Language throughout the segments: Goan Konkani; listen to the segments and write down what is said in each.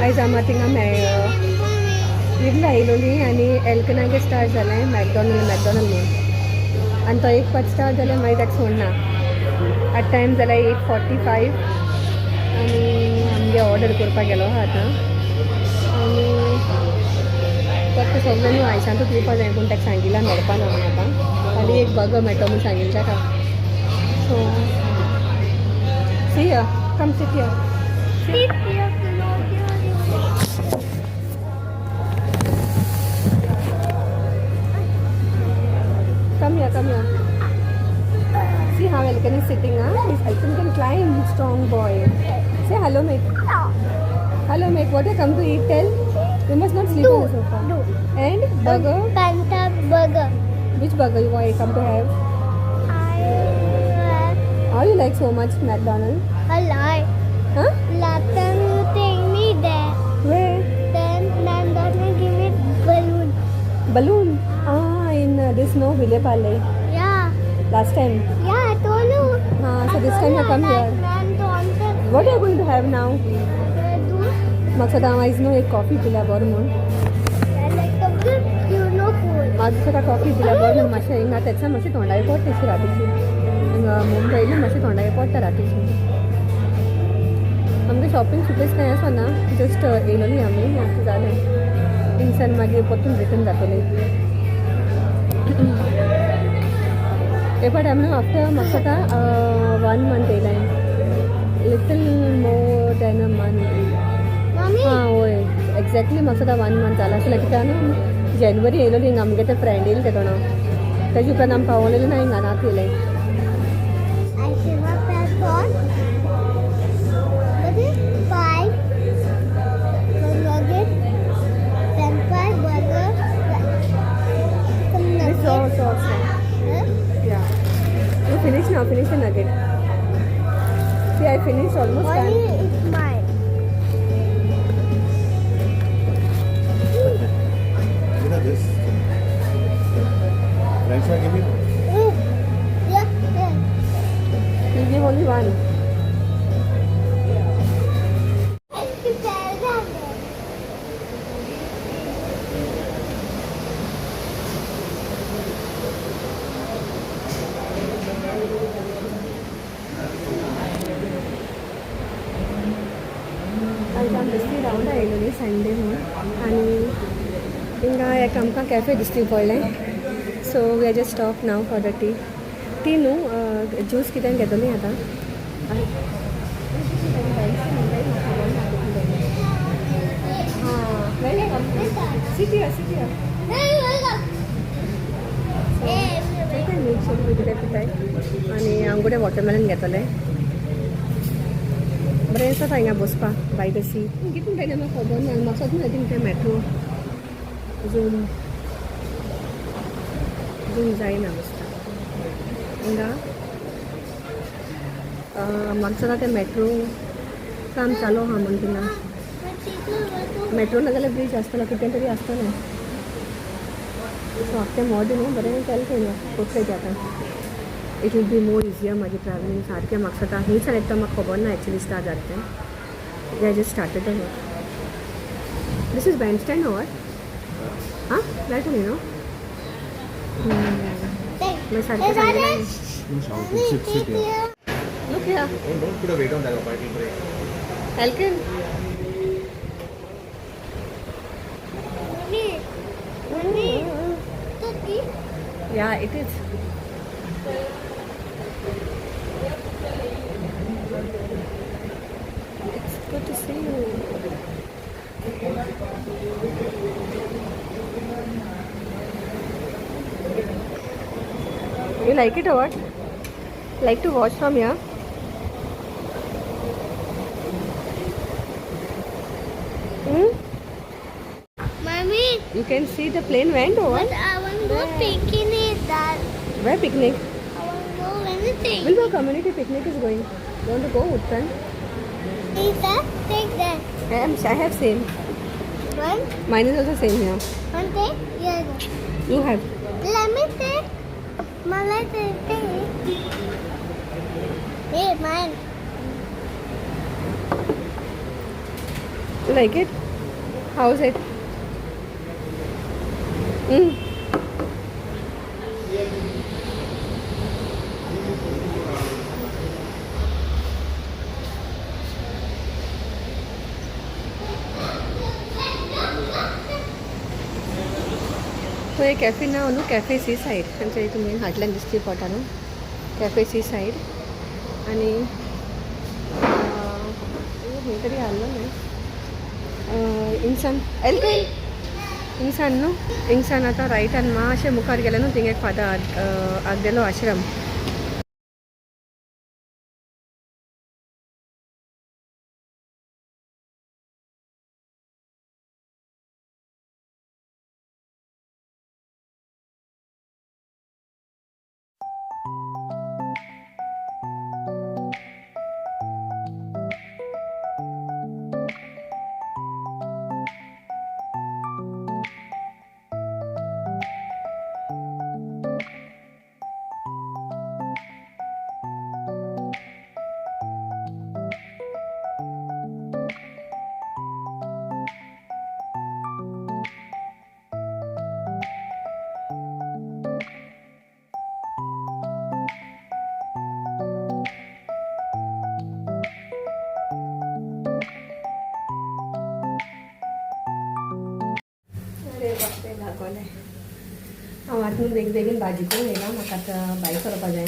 आयज आमी थिंगा इरला येयलोली आनी एल्कनागे स्टार्ट जालें मॅकडॉनल्ड मॅकडॉनल्ड म्हणून आनी तो एक पाट स्टार्ट जाल्यार मागीर ताका सोडना. आतां टायम जाला 8:45 आनी आमगे ऑर्डर करपाक गेलो आहा आतां. आनी फक्त सगळें न्हू आयसांतूच येवपा जाय पूण ताका सांगिलां मेळपा ना म्हणून. आतां खाली एक बर्गर मेळटलो म्हूण सांगिल्लें ताका. So see ya, come sit here. Sit here. Come here, come here. See how Elkan is sitting, huh? This Elkan can climb, strong boy. Say hello, mate. Hello, mate. What you come to eat? Tell. You must not sleep on the sofa. Do. And burger. Panta burger. Which burger you want to come to have? I How you like so much McDonald's? I like. Huh? Last time you take me there. Where? Then Nandana give me balloon. Balloon. Ah, in this no Vilepale. Yeah. Last time. Yeah, I told you. Ah, so this time you come here. What are you going to have now? म्हाका हांव आयज न्हू एक कॉफी पिल्या बरो म्हूण. म्हाका दिसता कॉफी पिल्या बरो म्हूण. मातशें हिंगा तेन्ना मातशें तोंडाय पडटा अशी रातीची. हिंगा मुंबय न्हू मातशें तोंडाय पडटा रातीची. आमगे शॉपिंग सुपेस कांय आसना, जस्ट येयलोली आमी, आतां जालें. थिंगसान मागीर परतून रिटर्न जातोली. हे फावट आमी आफ्टर म्हाका दिसता वन मंथ येयलाय, little more than a month. हां वय, एग्जॅक्टली म्हाका दिसता वन मंथ जाला आसलें. कित्याक न्हू जेनवरी येयलोली हिंगा, आमगे ते फ्रेंड येयले ते कोणो, तेजे उपरांत आमी पावलेले ना हिंगा नात येयले. I should not press on. What is five? One nugget, then five burger, some So, nugget. so, so. Huh? Yeah. You finish now, finish the nugget. See, I finished almost Only done. It's mine. You know this. French fry give you? Yeah. You give only one. Prepare them. आयज आमी बेश्टी रावंड आयलोली संडे म्हूण आनी हिंगा एक आमकां कॅफे दिसती पडलें. So we are just stop now for the tea. Tea न्हू, ज्यूस कितें घेतली आतां. हां, sit here, sit here. Milkshake बी कितें पिताय आनी हांव गोडे वॉटरमेलन घेतलें. बरें दिसता हिंगा बसपा बाय the C. कितून जायना म्हाका खबर ना. म्हाका सद्दां थिंग तें मेट्रो अजून अजून जायना दिसता हिंगा. म्हाका दिसता तें मेट्रो काम चालू आहा म्हूण थिंगा. मेट्रो ना जाल्यार ब्रीज आसतलो, कितें तरी आसतलें. सो आख्खें मोदें न्हू बरें केलें तेणें परफेक्ट जाता. It will be more easier मागीर ट्रॅवलिंग सारकें. म्हाका दिसता ही सायड म्हाका खबर ना एक्चुली स्टार्ट जाता तें. They just started the work. This is band stand or हां मेळटा न्ही न्हू मागीर सारकें सांगलें. Don't shout. Sit, sit here. Look here. Don't put a weight on that, it will break. Elkin. Mummy, mummy, cookie. Yeah, it is. It's good to see you. You like it or what? Like to watch from here? Hmm? Mommy, You can see the plane went or what? But I want to go picnic. Dad. Where picnic? I want to go anything. Will go community picnic is going. You want to go, Uttan? Take that. Take that. I have same. One. Mine is also same here. One take. Yeah. You have. Let me take. Mama, take. Hey, mine. Like it? How's it? तो हे कॅफे नाव न्हू कॅफे सी सायड. आमच्या तुमी हाटल्यान दिसती पडटा न्हू कॅफे सी सायड. आनी खंय तरी आसलो न्हू हिंगसान एलके हिंगसान न्हू हिंगसान आतां रायटान मातशें मुखार गेलें न्हू थिंग एक फादर आगदेलो आश्रम. अरे बापरे दाखवलें. हांव आतां बेगीन बेगीन भाजी करून येयला, म्हाका आतां भायर सरपा जाय.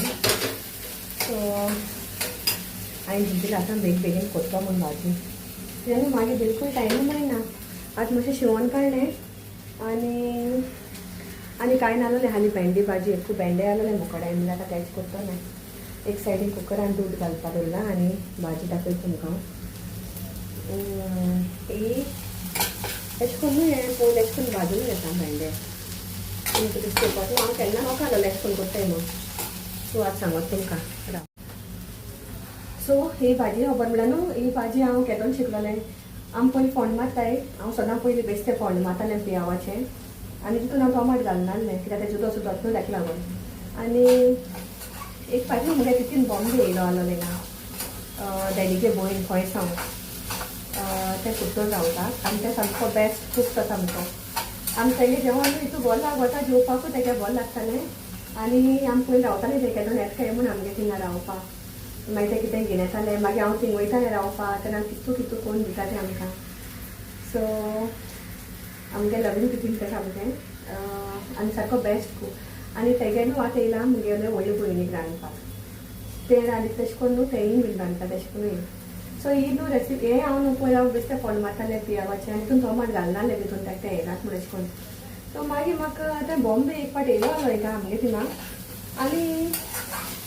सो हांवें चिंतलें आतां बेगीन बेगीन करता म्हूण भाजी, कित्याक मागीर बिलकूल टायमूय मेळना. आतां मातशें शिंवण काडलें आनी आनी कांय नासलें, हाली भेंडे भाजी खूब भेंडे आसलेले मुकोडे म्हणल्यार आतां तेच करतलें. एक सायडीन कुकरान दूद घालपा दवरलां आनी भाजी दाखयता तुमकां. ही अशें करून न्हू हें पयलीं अशें करून भाजून घेता भेंडे तुमकां दिसता पडटा. हांव केन्ना म्हाका घालून अशें करून करताय न्हू, सो आतां सांगत तुमकां राव. सो ही भाजी खबर म्हणल्यार न्हू ही भाजी हांव केदोन शिकलोलें. आमी पयलीं फोंड मारताय, हांव सदां पयलीं बेश्टें फोंड मारतालें पियावाचें आनी तितून हांव टोमाट घालनासलें कित्याक तें जुदो सुद्दां न्हू ताका लागून. आनी एक फावटी मुगे तितून बॉम्बे येयलो आसलो हिंगा डॅडीगे भयण खंय सावन ते कुट्टून रावता आनी ते सामको बेस्ट कूक तो सामको. आमी तेगे जेवण हितू बरो लागता जेवपाकूय तेगे बरें लागतालें. आनी आमी पयलीं रावतालीं ते केदोन येता काय म्हूण आमगे थिंगा रावपाक, मागीर ते कितें घेवन येताले, मागीर हांव थिंग वयतालें रावपाक तेन्ना कितू कितू कोण दिता तें आमकां. सो आमगे लग्न तितून तें सामकें आनी सारको बेस्ट कूक. आनी तेगे न्हू आतां येयला मुगेले व्हडले भयणीक रांदपाक, तें रांदता तशें करून न्हू तेंय बीन रांदता तशें करून. सो ही न्हू रेसिपी हें हांव न्हू पयलीं हांव बेश्टें फोंड मारतालें पियावाचें आनी तितून टोमाट घालनासलें तितून ताका तें येनात म्हूण अशें करून. सो मागीर म्हाका आतां बॉम्बे एक फावट येयलो आसलो हिंगा आमगे थिंगा आनी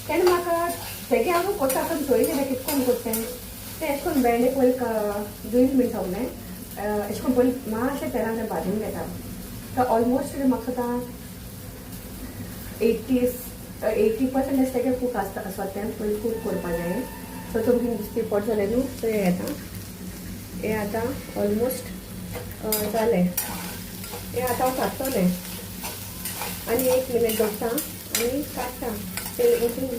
तेणें म्हाका तेगे हांव करता आसतना चोयलें तें कितें करून करता तें. तें अशें करून भेंडे पयलीं दुयीन बीन सगलें अशें करून पयलीं मातशें तेलान तें भाजून घेता. तो ऑलमोस्ट म्हाका आतां 80% अशें तेगें कूक आसता आसता तें पयलीं कूक करपा जाय. सो तुमकां दिसती पोट जालें न्हू, सो हें आतां हें आतां ऑलमोस्ट जालें. हें आतां हांव काडटलें आनी एक मिनीट दवरता आनी काडटा. तें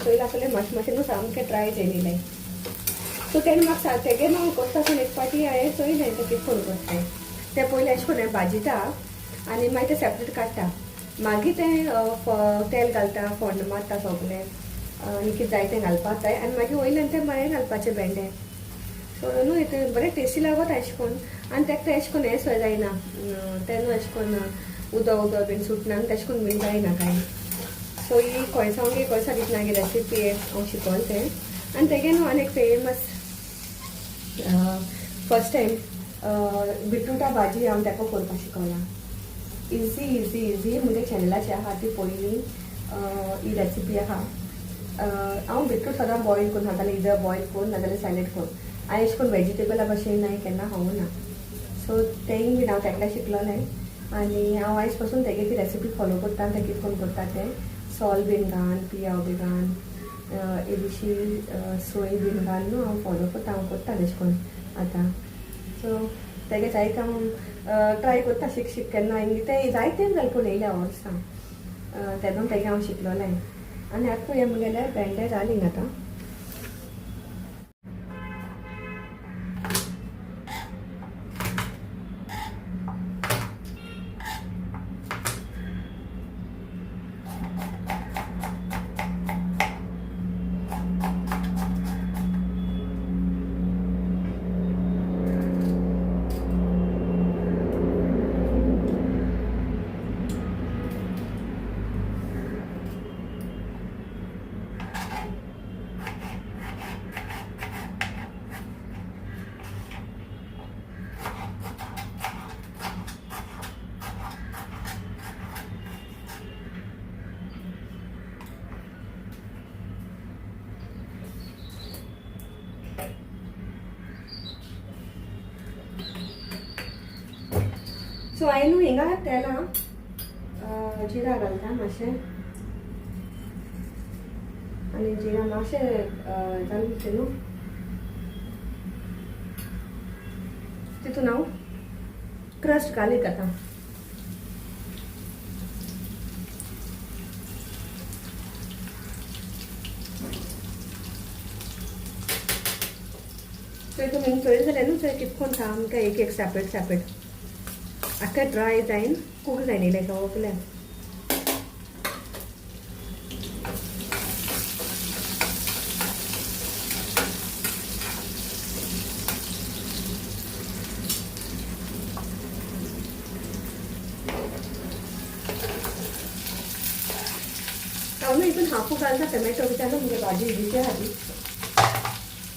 पयलीं आसलें मातशें मातशें न्हू सामकें ड्राय जायिल्लें. सो तेणें म्हाका तेगे हांव करता आसतना एक फावटी हांवें चोयलें तें कितें करून करता तें. तें पयलीं अशें करून भाजिता आनी मागीर तें सेपरेट काडटा, मागीर तें तेल घालता, फोण्ण मारता सगलें आनी कितें जाय तें घालपाक जाय आनी मागीर वयल्यान तें मागीर घालपाचें भेंडे. सो न्हू तें बरें टेस्टी लागता अशें करून. आनी ताका तें अशें करून हें सुद्दां जायना, तें न्हू अशें करून उदक उदक बीन सुटना आनी तशें करून बीन जायना कांय. सो ही कोळसांव गे कोळसा दितना गे रेसिपी हांव शिकोन तें. आनी तेगे न्हू आनी एक फेमस फर्स्ट टायम बिटरुटा भाजी हांव ताका करपाक शिकोलां. इजी इजी इजी मुगे चॅनलाचेर आहा ती पयलीं ही रेसिपी आहा. हांव बिटरूट सदां बॉयल करून खातालें, इदर बॉयल करून नाजाल्यार सॅलेड करून. हांवें अशें करून वेजिटेबला भशेन हांवें केन्ना खावूं ना. सो तेंय बीन हांव तेकल्या शिकलोलें आनी हांव आयज पासून तेगे ती रेसिपी फॉलो करता आनी तें कितें करून करता तें सोल बीन घालून पियाव बी घालून इल्लीशी सोय बीन घालून न्हू हांव फॉलो करता, हांव करता तशें करून आतां. सो तेगे जायते हांव ट्राय करता शीक शीक केन्ना तें जायते जालें पूण येयल्या वर्सां तेन्ना तेगे हांव शिकलोलें. आनी आतां हें मुगेलें भेंडे जालीं आतां. सो हांवें न्हू हिंगा तेलां जिरा घालता मातशें आनी जिरा मातशें जालें न्हू तितून हांव क्रश्ड गार्लीक घालता. चोय तुमी चोयलें जाल्यार न्हू चोय कितकोन सामकें एक एक सेपरेट सेपरेट आख्खें ड्राय जायन कूक जायन येयलें सगलें. हांव न्हू हितून हाफू घालता टमॅटो कित्याक मुगे भाजी इल्लीशी आहा ती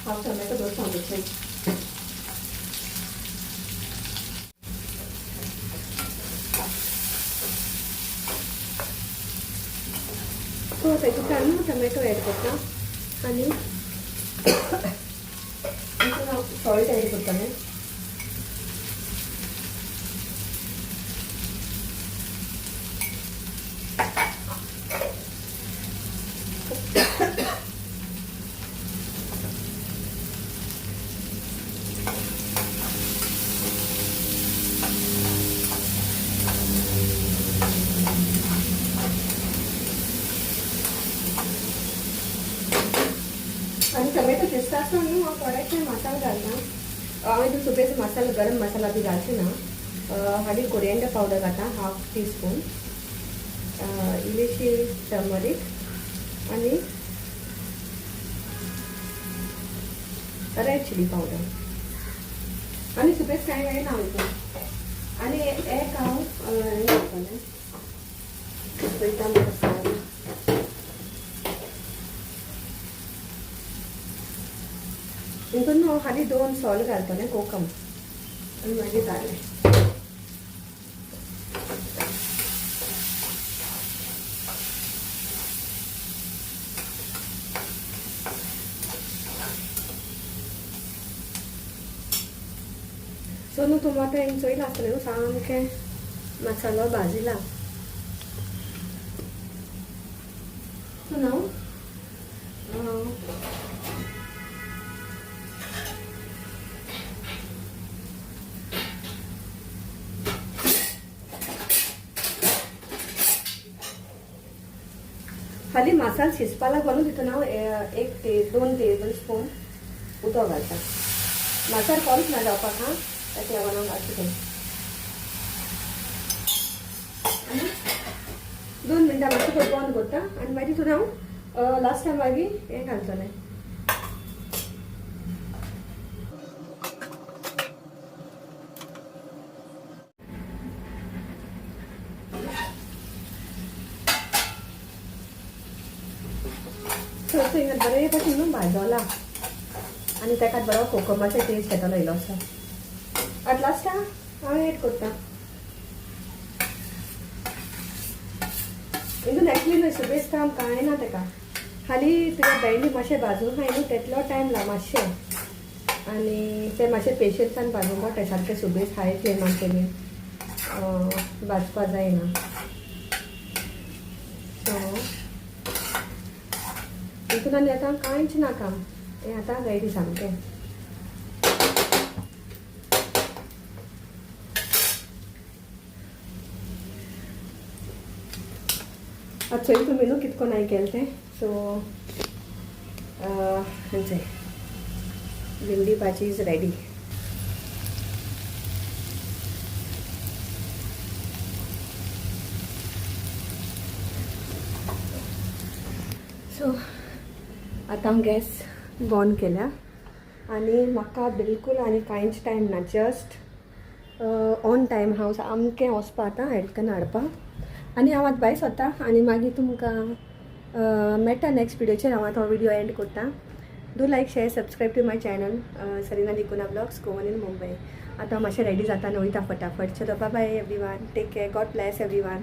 हाफ टमॅटो दवरता हांव बेश्टें. सो तेतूंतल्यान न्हू टमॅटो एड करता आनी हितून हांव सॉल्ट एड करतलें. आनी टमॅटो शिजता आसतना न्हू हांव थोडेशे मसाला घालता. हांवें हितून सुबेज मसाला गरम मसाला बी घालचे ना. हाली कोरिएंडर पावडर घालता हाफ टी स्पून, इल्लीशी टर्मरीक आनी रेड चिली पावडर आनी सुबेज कांय घायना हांव हितून. आनी एक हांव हें घालतलें पळयता मसाला. हितून हांव खाली 2 सोल घालतलें कोकम आनी मागीर जालें. सो न्हू तुमी आतां हिंग चोयलां आसतलें न्हू सामकें मसालो भाजिला. सो नाव खाली मसाल शिजपा लागून न्हू तितून हांव 1-2 टेबल स्पून उदक घालता. मसाल कोल्स ना जावपाक हा ताका लागून हांव घालता तें. आनी 2 मिनटां मातशें बंद करता आनी मागीर तितून हांव लास्ट टायम मागीर हें घालतलें. सो हिंगा बरें भशेन न्हू भाजोला आनी ताका बरो कोकमाचो टेस्ट येतलो इल्लोसो. आतां लास्टाक हांव एड करता. हितून एक्चुली न्हू सुबेज काम कांय ना ताका. खाली तुका भेंडी मातशें भाजूंक जाय न्हू तेतलो टायम ला मातशें आनी ते मातशें पेशन्सान भाजूंक पडटा सारकें सुबेज हाय फ्लेमाचेर बीन भाजपा जायना. सो हितून आनी आतां कांयच ना काम, हें आतां रेडी सामकें. आतां चोय तुमी न्हू कितको हांवें केलें तें. सो चोय भिंडी भाजी is ready. सो आतां हांव गॅस ऑन केल्या आनी म्हाका बिलकूल आनी कांयच टायम ना, जस्ट ऑन टायम हांव सामकें वचपा आतां हेल्कन हाडपाक. आनी हांव आतां भायर सोदता आनी मागीर तुमकां मेळटा नेक्स्ट व्हिडियोचेर. हांव आतां हो व्हिडियो एंड करता. Do like, share, subscribe to my channel Sarina D'Cunha vlogs, Goan in Mumbai. आतां मातशें रेडी जाता आनी वयता फटाफट. चलो, bye bye everyone, take care, God bless everyone.